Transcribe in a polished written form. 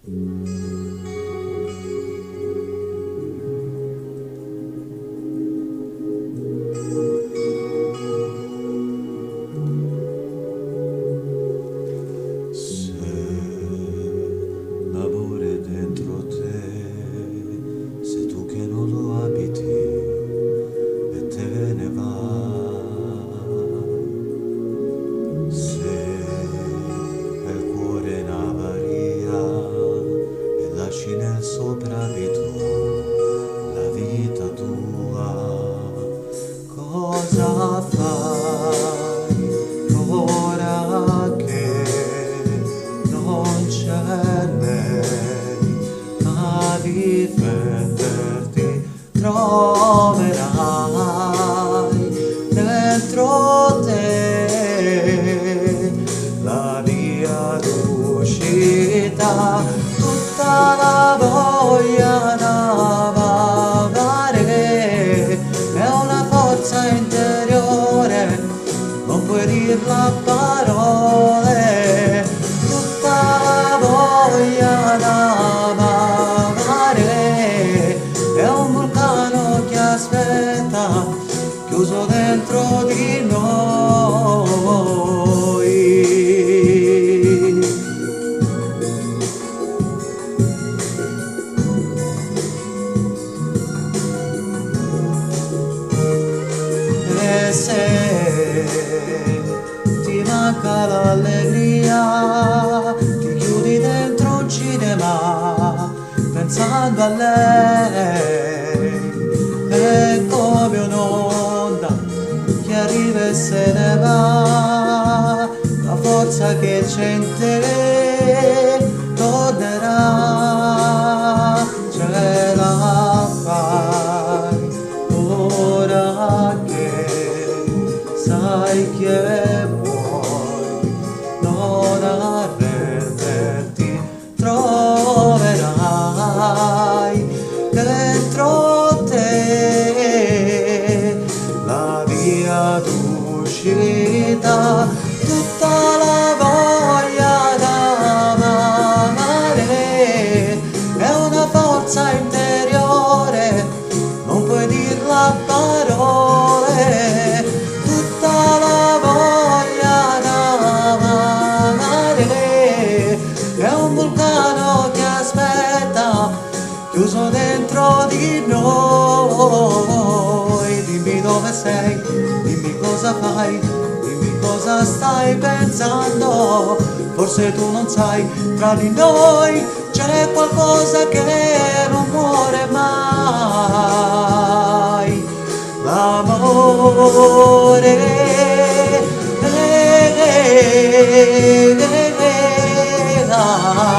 Se l'amore è dentro te, sei tu che non lo abiti e te ne vai. Se il cuore è un'avaria e lasci nel soprabito la vita tua, cosa fai ora che non c'è lei a difenderti? Troverai dentro te la via d'uscita, tutta la voglia d'amare è una forza interiore, non puoi dirla a parole, tutta la voglia d'amare è un vulcano che aspetta, chiuso dentro di noi. E se ti manca l'allegria, ti chiudi dentro un cinema pensando a lei. È come un'onda che arriva e se ne va, la forza che c'è in te tornerà, ce la fai ora che sai che puoi non arrenderti, troverai dentro te la via d'uscita, tutta la voglia d'amare è una forza interiore, non puoi dirla a parole, tutta la voglia d'amare è un vulcano che aspetta, chiuso dentro di noi. Dimmi dove sei, dimmi cosa fai, dimmi cosa stai pensando. Forse tu non sai, tra di noi c'è qualcosa che non muore mai. L'amore. Eh, eh, eh, eh, ah.